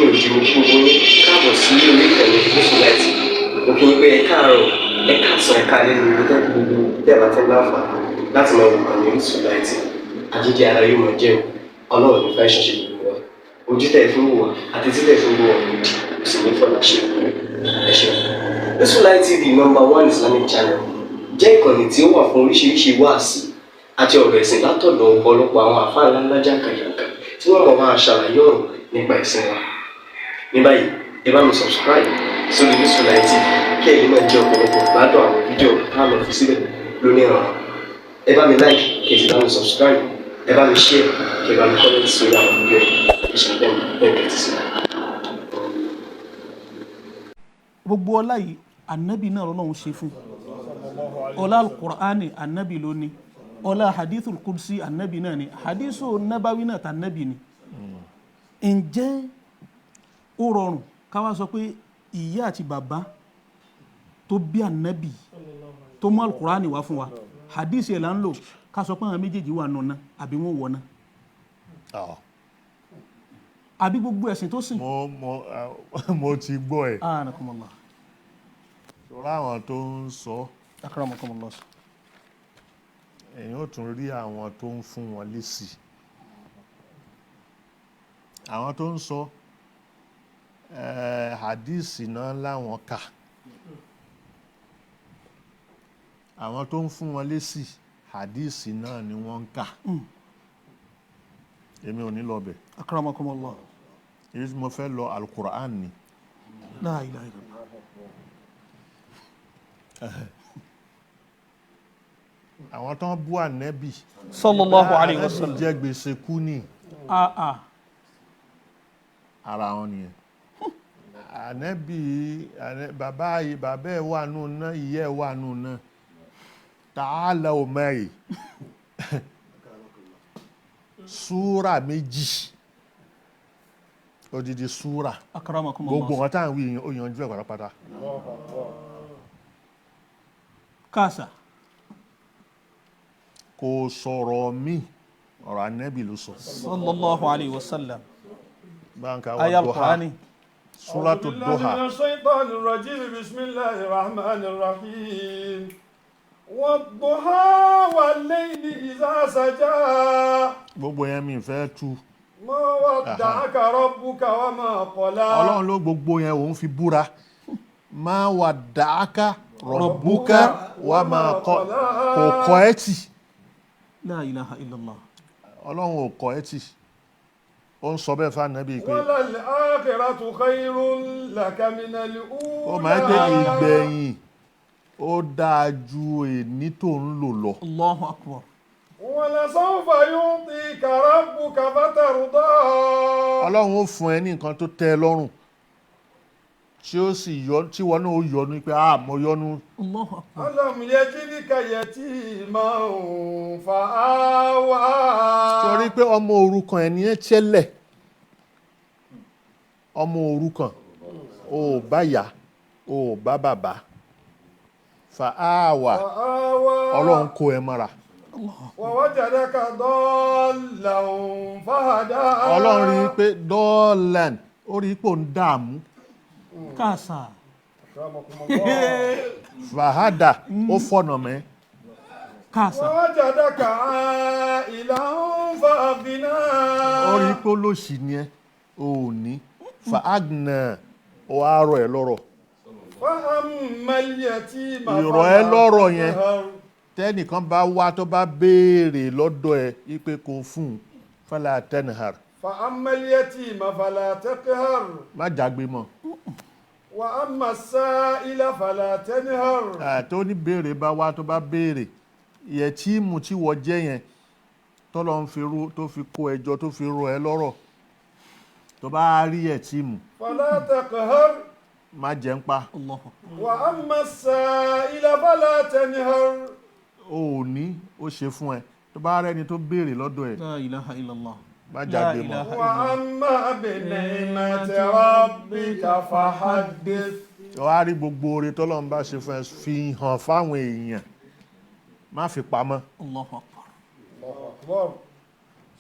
Lẹ́yìn òjì, mo kí gbogbo yín káàbọ̀ sí orí ìkànnì Orísun Light. Mo kí yín pé ẹ káàárọ̀, ẹ káàsán, ẹ káalẹ́ ní gbogbo gbogbo tẹ́ ẹ bá ti ń láǹfààní láti máa wò ìkànnì Orísun Light. Àjíjẹ ara yóò máa jẹun. Ọlọ́run ní fẹ́ ṣẹṣẹ gbogbo wa. Ojú tẹ̀ fún wò wá àti títẹ̀ fún wò wá òdì kò sì ní fọlá ṣe. Ẹ ṣeun. Orísun Light TV, number one Islamic channel, jẹ́ ìkànnì tí ó wà fún oríṣiríṣi wáàsí àti ọ̀rọ̀ ẹ̀sìn látọ̀dọ̀ ọ̀pọ̀lọpọ̀ àwọn àfáà ńláńlá jàǹkàjàǹkà tí wọ́n mọ̀ máa ṣàlàyé ọ̀rọ̀ nípa ẹ̀sìn wa. Ní báyìí, ẹ bá mi subscribe sórí Orísun Light TV kí ẹ̀yin náà jẹ́ ọ̀pọ̀lọpọ̀ gbádùn àwọn fídíò tá a lọ fi síbẹ̀ lónìí ọ̀rọ̀. Ẹ bá mi like, kí ẹ sì bá mi subscribe, ẹ bá mi share, kí ẹ bá mi comment sórí àwọn fídíò yìí. Ẹ ṣe bẹ́ẹ̀ bẹ́ẹ̀ tẹ́tí sí i. Gbogbo ọlá yìí, anabi náà lọ́lọ́run ṣe fún. Ọlá alukur'ani, anabi ló ní. Ọlá hadithul qudsi, anabi náà ni. Hadithu nabawi náà tànabi ni. Ǹjẹ́ ó rọrùn ká wá sọ pé ìyá àti bàbá tó bí anabi tó mú alukur'ani wá fún wa, hadith yẹn là ń lò, ká sọ pé àwọn méjèèjì wà nùnà àbí wọn wọ̀ náà, àbí gbogbo ẹ̀sìn tó sìn? Mo ti gbọ́ ẹ̀. Anakumullah. Ṣọ́ra àwọn tó ń sọ, Akramakumullah. Ẹ̀yin ó tún rí àwọn tó ń fún wọn lésì. Àwọn tó ń sọ hadisi náà láwọn kà. Àwọn tó ń fún wọn lésì, hadisi náà ni wọ́n ń kà. Èmi ò ní lọ bẹ̀. Akramakumullah. Èyí tí mo fẹ́ lọ, alukur'an ni. La ilaha illallah. Àwọn tó ń bú ànẹ́bì, Sallallahu alayhi wa ànẹ́bì sallam. jẹ gbèsè kú ni. Ah ah. Ara wọn nìyẹn. Ànẹ́bì, bàbá yìí, bàbá ẹ̀ wà nù náà, ìyá ẹ̀ wà nù náà. Ta'ala omayi súrà méjì, odidi súrà. Akramakumullah. Gbogbo nǹkan tá à ń wí, ó yanjú ẹ̀ pátápátá. Kásá. Kò sọ̀rọ̀ mí, ọ̀rọ̀ ànẹ́bì ló sọ. Sallallahu alayhi wa sallam. Báńkà Aya wa duha. Al-Qur'ani. Súratu أعوذ بالله duha. من الشيطان الرجيم، بسم الله الرحمن الرحيم، والضحى والليل إذا سجى. Gbogbo yẹn mi fẹ́ tú. ما ودعك ربك وما قلى. Ọlọ́run ló gbogbo yẹn òun fi búra. Má wà dáká rọ̀bùkà wà máa kọ kò kọ́ ẹ́ tì. La ilaha illallah. Ọlọ́run ò kọ́ ẹ́ tì. Ó ń sọ bẹ́ẹ̀ fún ànábì pé وللآخرة خير لك من الأولى. Ó máa ń pé ìgbẹ̀yìn ó dáa ju èní tó ń lò lọ. Allahu akbar. ولسوف يعطيك ربك فترضى. Ọlọ́run ó fún ẹ ní nǹkan tó tẹ́ ẹ lọ́rùn tí ó sì yọ tí wọn náà ó yọnu pé, ah, mo yọnu. Allahu akbar. ألم يجدك يتيما فآوى. Torí pé ọmọ òrukàn ẹ̀ ní ẹ́ tẹ́lẹ̀, ọmọ òrukàn, o ò bá yá, o ò bá bàbá, fa áwà. فآوى. Ọlọ́run kó ẹ mọ́ra. ووجدك ضالا فهدى. Ọlọ́run rí i pé dọ́ọ̀làn, ó rí i pé òun dààmú. Kásá. أكرمكم الله. Fàhádà, ó fọ̀nà mẹ́. Kásá. ووجدك عائلا فأغنى. Ó rí i pé olóṣì ni ẹ, o ò ní, fàágnà, ó á rọ̀ ẹ́ lọ́rọ̀. فأما اليتيم Ìrọ̀ ẹ́ فلا lọ́rọ̀ yẹn. تقهر. Tẹ́nìkan bá wá, tó bá béèrè lọ́dọ̀ ẹ wípé kò fún un, fala tanhar. فأما اليتيم فلا تقهر. Má jágbe mọ́. وأما السائل فلا تنهر. Tó ní béèrè bá wá, tó bá béèrè yẹtíìmù tí wọ́n jẹ́ yẹn, tọ́lọ́ ń fi rú tó fi kó ẹjọ́ tó fi rọ ẹ lọ́rọ̀, tó bá rí yẹtíìmù, فلا تقهر. má jẹ́ ń pa. Allahu akbar. وأما السائل فلا تنهر. O ò ní, ó ṣe fún ẹ, tó bá rẹ́ni tó béèrè lọ́dọ̀ ẹ, La ilaha illallah. má La jágbe mọ́. ilaha illallah. وأما بنعمة ربك فحدث. Wàá rí gbogbo oore tọ́lọ́run bá ṣe fún ẹ, fi hàn fáwọn èèyàn, má fi pamọ́. Allahu akbar. الله أكبر،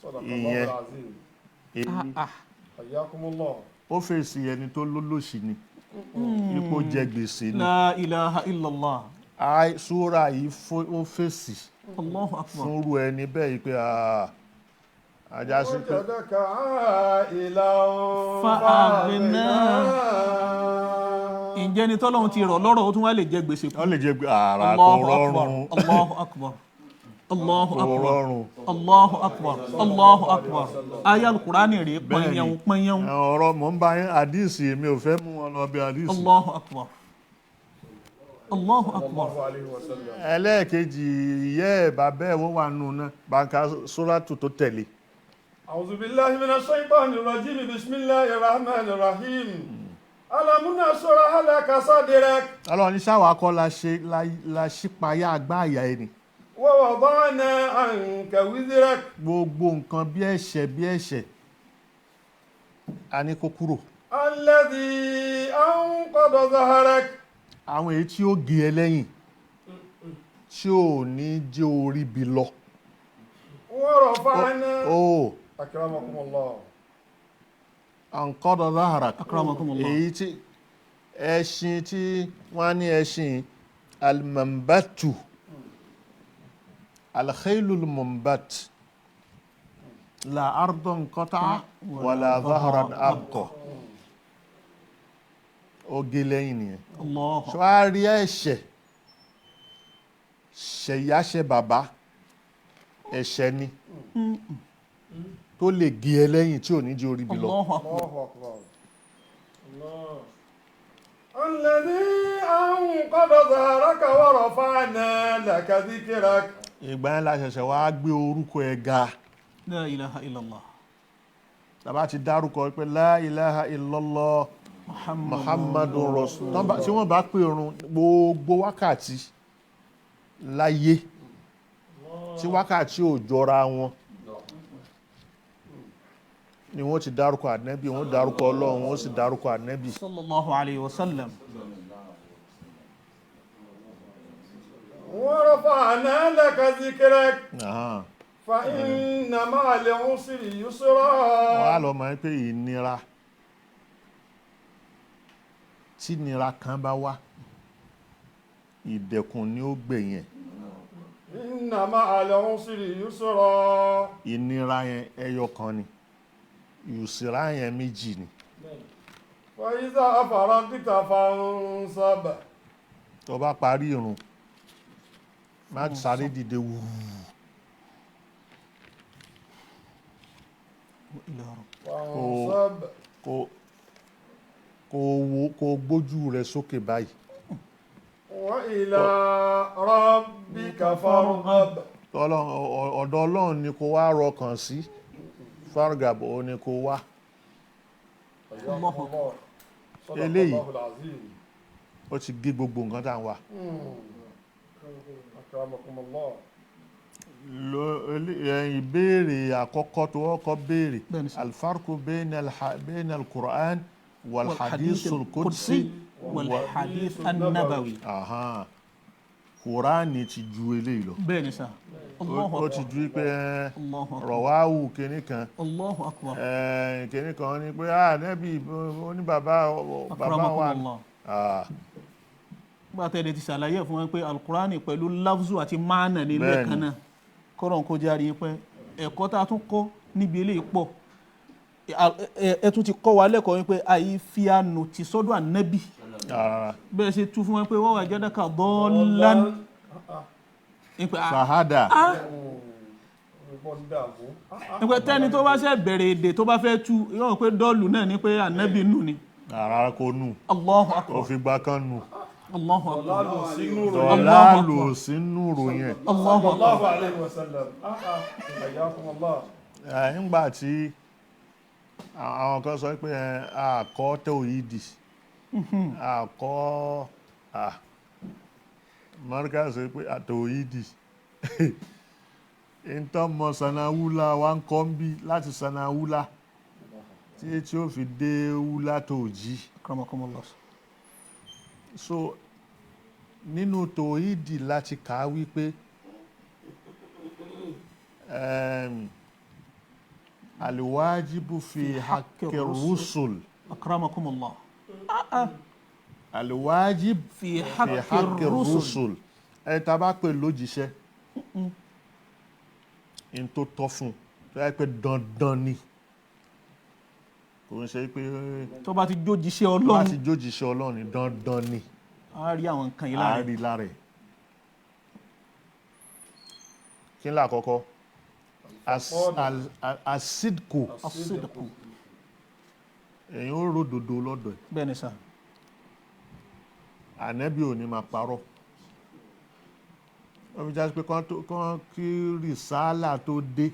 صدق الله إيه. العظيم. Èmi Ah. حياكم الله. Ó fèsì ẹni tó lólòṣì ni, ipò jẹ gbèsè ni. La ilaha illallah. Súra yìí ó fèsì Allahu akbar. fúnrú ẹni bẹ́ẹ̀ yìí pé ajá sí pé وجدك عائلا فأغنى. فأغنى. Ǹjẹ́ ni tọ́lọ́run ti rọ̀ lọ́rọ̀, ó tún wá lè jẹ gbèsè kú? Wọ́n lè jẹ ara kò Allahu akbar. rọrùn. Allahu akbar, Allahu Kò akbar. rọrùn. Allahu akbar, Allahu akbar. Aya alukurani rèé. Bẹ́ẹ̀ni. Pọ́nyẹ́wó pọ́nyẹ́wó. Ọ̀rọ̀ mò ń bá yín àdìsí, mi ò fẹ́ mú wọn lọ bí àdìsí. Allahu akbar, Allahu akbar. الله عليه وسلم. Ẹlẹ́ẹ̀kejì, ìyẹ́ ẹ̀ bàbá ẹ̀ wọ́n wà nù náà bàǹkà sóràtù tó tẹ̀lé. أعوذ بالله من الشيطان الرجيم، بسم الله الرحمن الرحيم، ألم نشرح لك صدرك Ọlọ́run ní sáwà kọ́ la ṣe la ṣípayá agbá àyà ẹni. ووضعنا عنك وزرك Gbogbo nǹkan bí ẹ̀ṣẹ̀ bí ẹ̀ṣẹ̀ a ní kó kúrò. الذي أنقض ظهرك Àwọn èyí tí ó gé ẹ lẹ́yìn tí ò ní jẹ́ orí bi lọ. ورفعنا Ó أكرمكم الله. àǹkọ́dọ̀ láhàrá. Akramakumullah. Èyí tí ẹṣin tí wọ́n ní ẹṣin almambatu, alkhailul mumbat, la ardon qata wala dhahran abqa, ó gé lẹ́yìn nìyẹn. Allahu Ṣé wàá rí ẹ̀ṣẹ̀ ṣẹ̀yáṣẹ̀ bàbá, ẹ̀ṣẹ̀ ni tó lè gé ẹ lẹ́yìn tí ò ní jẹ́ orí bi lọ. Allahu akbar. الله أكبر، الله الذي أنقض ظهرك ورفعنا لك ذكرك. Ìgbà yẹn la ṣẹ̀ṣẹ̀ wá gbé orúkọ ẹ̀ ga. La ilaha illallah. Tàbá ti dárúkọ pé la ilaha illallah muhammadun rasul. Tí wọ́n bá pè irun gbogbo wákàtí láyé tí wákàtí ò jọra wọn ni wọ́n ti dárúkọ ànẹ́bí, wọ́n dárúkọ ọlọ́run, wọ́n sì dárúkọ ànẹ́bí. Sallallahu alayhi wa sallam. ورفعنا لك ذكرك Aha. فإن مع العسر يسرا. Wọ́n á lọ mọ̀ pé ìnira tí ìnira kan bá wá, ìdẹ̀kùn ni ó gbẹ̀yìn. إن مع العسر يسرا. Ìnira yẹn ẹyọ kan ni, yùsìrá yẹn méjì ni. فإذا فرغت فانصب. Tó bá parí irun, má sáré dìde wúrú. Ila rabb. فانصب. Kó wo kó gbójú rẹ sókè báyìí. وإلى ربك فارغب. Ọ̀dọ̀ Ọlọ́run ni kó wá rọkàn sí, fargab ó ní kó wá. حياكم الله، صدق Eléyìí. الله العظيم. Ó ti gé gbogbo nǹkan tá à ń wá. أكرمكم الله. Ìbéèrè àkọ́kọ́ tó kọ́kọ́ béèrè, Bẹ́ẹ̀ni sir. alfarku bayna al-Qur'an wal-hadithul qudsi. Wal hadith an-nabawi. Aha. Kùránì ti ju eléyìí lọ. Bẹ́ẹ̀ni sà. Allahu Ó ti akbar. ju pé Allahu akbar. rọ̀wáwù kìíní kan, Allahu akbar. kìíní kan ní pé ah nẹ́bí ó ní bàbá bàbá wa. Akramakumullah. Ah, Gbà tẹ́lẹ̀ ti ṣàlàyé fún wọn pé alukurani pẹ̀lú lafzu àti maana ní Bẹ́ẹ̀ni. lẹ́ẹ̀kan náà, kọ́rọ̀ kó járe pé ẹ̀kọ́ tá a tún kọ́ níbi eléyìí pọ̀. Ẹ tún ti kọ́ wa lẹ́kọ̀ọ́ wípé àyè fi àánú ti sọ́dọ̀ ànábì. Rárá. Bẹ́ẹ̀ ṣe tú fún wọn pé wọ́n wà jẹ́dẹ́ka dọ́ọ́lán nípa Fàhádà. nípa tẹ́ni tó bá ṣe bẹ̀rẹ̀ èdè tó bá fẹ́ tú yóò pé dọ́ọ̀lù náà ní pé ànábì nù ni. Rárá, kò nù. Allahu Ó akbar. fi gbá kan nù. Allahu akbar. Dọ̀làlù sínú ròyìn ẹ̀. Allahu akbar. Sallallahu alayhi wa sallam. Ah, ah. Hayyakum Allah. Ńgbà tí àwọn kan sọ pé àkọ́ tẹ̀wíìdì àkọ́ mọ́ríkà sọ pé àtẹ̀wíìdì ìtàn mọ sanawúlá wa ń kọ́ ń bí láti sanawúlá tí ó fi dé wúlá tó jí. Akramakumullah. So nínú tòhídì láti kà á wípé aliwajibu fi haqqi rusul. Akramakumullah. Alwajib fi fi haqqi haqqi rusul. rusul. Ẹni tá a bá pè lójíṣẹ́, in tó tọ́ fún un tó yẹ pé dandan ni, kò ń ṣe pé Tó bá ti jójíṣẹ́ tó bá Ọlọ́run, ti jójíṣẹ́ Ọlọ́run ni dandan ni, a rí àwọn nǹkan yìí a lára. rí lára ẹ̀. Kí ni lákọ̀ọ́kọ́? Asidku. As-sidqu. Èyàn ó ròdòdó lọ́dọ̀ ẹ̀. Bẹ́ẹ̀ ni sà. Ànẹ́bí ò ní máa parọ́. Wọ́n fi jásí pé kán kí rìsálà tó dé,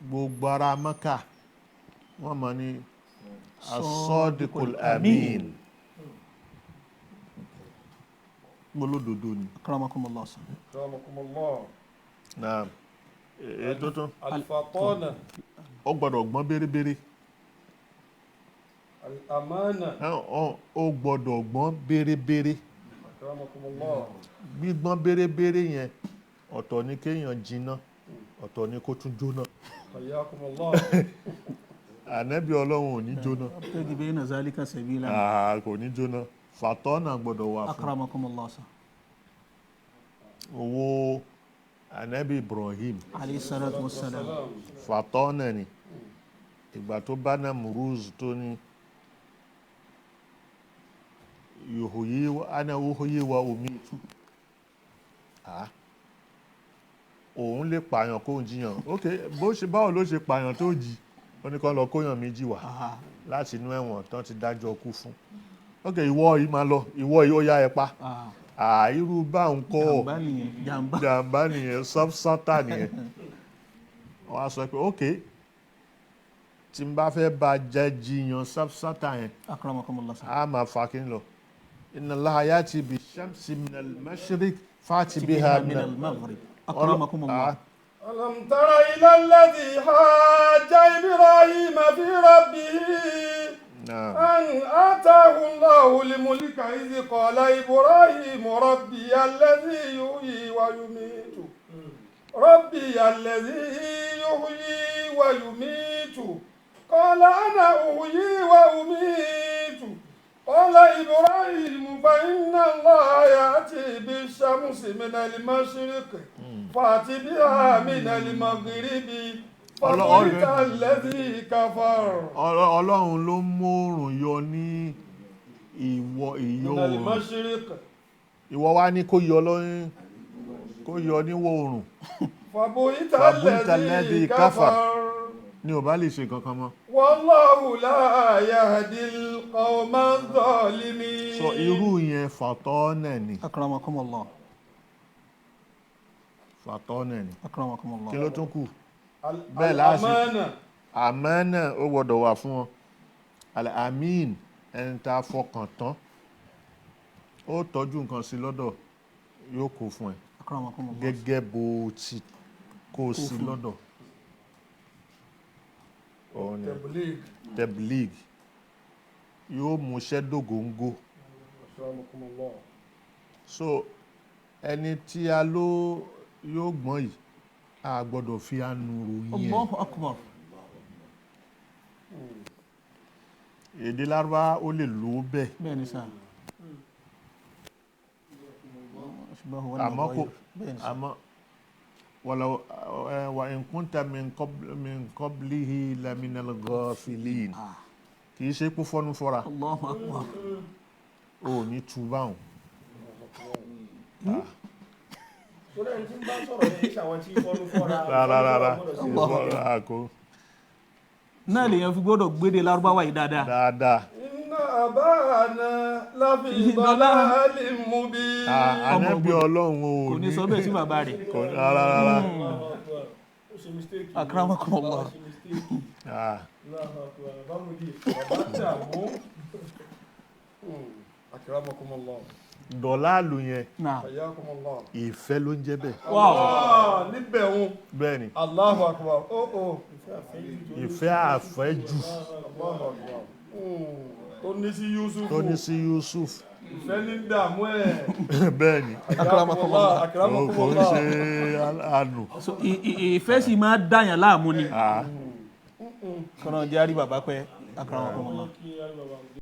gbogbo ara Mẹ́kà wọ́n mọ̀ ní asọ́dìkul amin, gbólódodo ni. Akramakumullah sà. Akramakumullah. Náà èyí tó tún, Al-fatana. ó gbọ́dọ̀ gbọ́n bérebére. Al-amana. Ó gbọ́dọ̀ gbọ́n bérebére. Akramakumullah. Gbígbọ́n bérebére yẹn, ọ̀tọ̀ ni kéèyàn jiná, ọ̀tọ̀ ni kó tún jóná. Hayyakumullah. Ànẹ́bí Ọlọ́run ò ní jóná. Abtaghi bayna zalika sabila. Ah, kò ní jóná. Fàtọ́nà gbọ́dọ̀ wà fún. Akramakumullah sà. Owó ànẹ́bí Ibrahim, Alayhi salatu wassalam. fàtọ́nà ni. Ìgbà tó bá náà mùrúz tó ní yuhyi ana uhyi wa umitu. Ah, òun lè pààyàn kó ń jiyàn. Ok, bó ṣe báwo ló ṣe pààyàn tó jí? Ó ní kó lọ kóyàn méjì wá Aha. láti inú ẹ̀wọ̀n tán ti dájọ́ kú fún. Ok, ìwọ yìí máa lọ, ìwọ yìí ó yá ẹ pa. Ah. Àìrú bá ń kọ́ ọ. Jàmbá nìyẹn. Jàmbá. Jàmbá nìyẹn, sọ́tà nìyẹn. Wọ́n á sọ pé ok, tí n bá fẹ́ bá jẹ́ jiyàn sọ́tà yẹn, Akramakumullah sà. a máa fa kí n lọ. Inna Allaha ya'ti bi shamsi minal mashriq fa'ti biha Biha minal minal maghrib. Akramakumullah. ألم تر إلى الذي حاج إبراهيم في ربه Naam. أن آتاه الله الملك إذ قال إبراهيم ربي الذي يحيي ويميت ربي الذي يحيي ويميت قال أنا أحيي وأميت قال إبراهيم فإن الله يأتي بالشمس من المشرق فأت بها من المغرب فبهت الذي كفر. Ọlọ́run ló mú oòrùn yọ ní ìwọ̀ ìyọ من oòrùn. المشرق. Ìwọ wá ní kó yọ lọ́yìn, kó yọ níwọ̀ oòrùn. فبهت فبهت الذي الذي كفر. كفر. Ni ò bá lè ṣe kankan mọ́. والله لا يهدي القوم الظالمين. Sọ irú yẹn fàtọ́nà ni. Akramakumullah. Fàtọ́nà ni. Akramakumullah. Kí ló tún kù? Bẹ́ẹ̀ láàṣì. الأمانة. Àmánà ó gbọ́dọ̀ wà fún wọn. Al-amin, ẹni tá a fọkàn tán, ó tọ́jú nǹkan sí lọ́dọ̀, yóò kó fún ẹ Akramakumullah. gẹ́gẹ́ bó ti kó sí lọ́dọ̀. Òun ni تبليغ. teblig yóò múṣẹ́ dògóńgó. أكرمكم الله. So ẹni tí a ló yóò gbọ́n yìí, a gbọ́dọ̀ fi àánú ròyìn ẹ̀. Allahu akbar. Èdè Lárúbáwá ó lè lò ó bẹ́ẹ̀. Bẹ́ẹ̀ ni sà. Àmọ́ kò Bẹ́ẹ̀ ni sà. àmọ́ wàlọ́ ẹ wà in kunta min qablihi laminal ghafilin. Kì í ṣe kó fọ́nú fọ́ra. Allahu akbar. O ò ní tu báwọn. Torí ẹni tí ń bá sọ̀rọ̀ yẹn kì í ṣàwọn tí fọ́nú fọ́ra. Rárá rárá. Fọ́nú fọ́ra gbọ́dọ̀ sí. Rárá kò. Náà lèèyàn fi gbọ́dọ̀ gbédè Lárúbáwá yìí dáadáa. Dáadáa. إن أبانا لفي ضلال مبين. Ànábì Ọlọ́run ò Kò ní sọ bẹ́ẹ̀ sí bàbá rẹ̀. Kò rárá rárá. Ó ṣe mistake. Akramakumullah. Ó ṣe mistake. Ah, Allahu Akbar. Bámúdì. Bàbá dààmú. أكرمكم الله. Dọ̀láàlù yẹn, Náà. حياكم الله. ìfẹ́ ló ń jẹ́ bẹ́ẹ̀. Wow. Ah, níbẹ̀ òun. Bẹ́ẹ̀ ni. Allahu Akbar. Ó ó. Ìfẹ́ àfẹ́jù Allahu Akbar. Tó ní sí Yusufu. tó ní sí Yusuf. Ìfẹ́ ní dààmú ẹ̀. Bẹ́ẹ̀ ni. Akramakumullah. Kò ń Akramakumullah. ṣe àánú. So ìfẹ́ sì máa dàyàn láàmú ni. Ah, Kọ́nà jẹ́ àrí bàbá pẹ́. Akramakumullah. Kí arí bàbá.